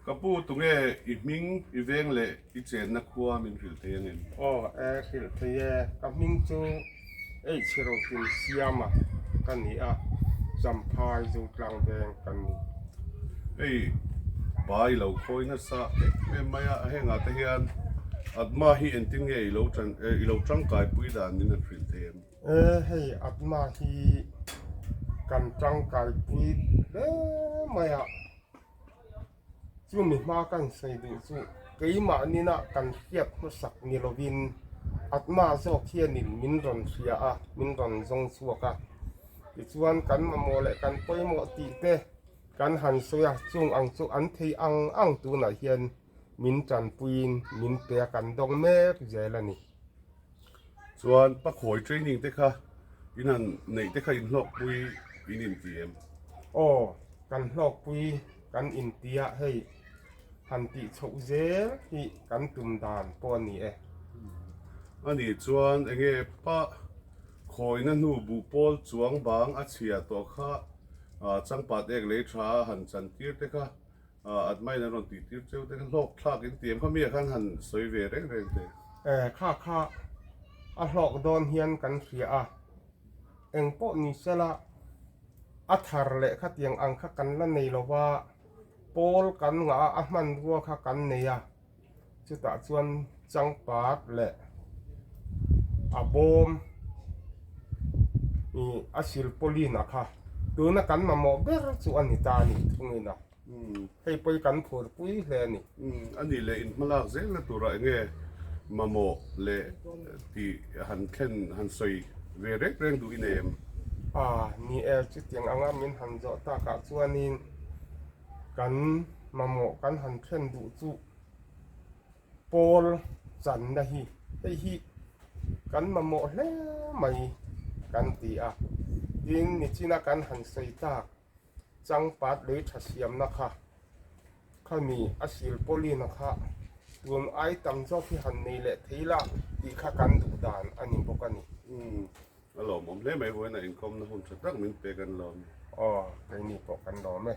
Ka pu tunge i hming i veng leh i chenna khua min hrilh thei angem? Aw e hrilh thei e, ka hming chu Eichhirotin Siama ka ni a, Champhai Zotlang veng ka ni. Hei pa i lo khawi nasa em em mai a, hengah te hian Atma hi engtin nge i lo i lo tangkaipui dan min han hrilh thei em? E hei Atma hi kan tangkaipui hle mai a. Chumi hma kan sawi duh chu keimahninah kan hriat hmasak ni lovin Atma zawk hianin min rawn hria a, min rawn zawng chhuak a. Tichuan kan mamawh leh kan pawimawh tih te kan han sawi a, chung ang chu an thei ang ang tunah hian min tanpuiin min pe a, kan dawng mek zel a ni. Chuan pakhawi training te kha in han neih te kha in hlawkpui in inti em? Aw, kan hlawkpui kan inti a, hei han tih chhoh zel hi kan tum dan pawh a ni e. A nih chuan enge pa khawina hnu buh pawl chuang bang a chhia tawh kha changpat ek lei tha a han chantir te kha Admine an rawn tih tir cheu te kha hlawk thlak in ti em kha mi ah khan han sawi ve reng reng te. E kha kha a hlawk dawn hian kan hria a, eng pawh ni sela a thar leh khatiang ang kha kan la nei lo va, pawl kan ngah a, a hmanrua kha kan nei a, chutah chuan changpat leh a bawm ih a silpawlin a kha tuna kan mamawh ber chu a ni ta a ni thungin a. Hei pawh hi kan phurpui hle a ni. A nih leh inhmalak zelna turah enge mamawh leh tih han thlen han sawi ve reng reng duh i nei em? A, ni e, chutiang anga min han zawh takah chuanin kan mamawh kan han thlen duh chu pawl channa hi hei hi kan mamawh hle mai kan ti a. Tin, nichina kan han sawi tak Changpat lei tha siamna kha khami a silpawlina kha tun ai tam zawk hi han nei leh thei la tih kha kan duh dan a ni bawk a ni. Umm a lawmawm hle mai vawiin a inkawmna hun tha tak min pe kan lawm e. Aw keini pawh kan lawm e.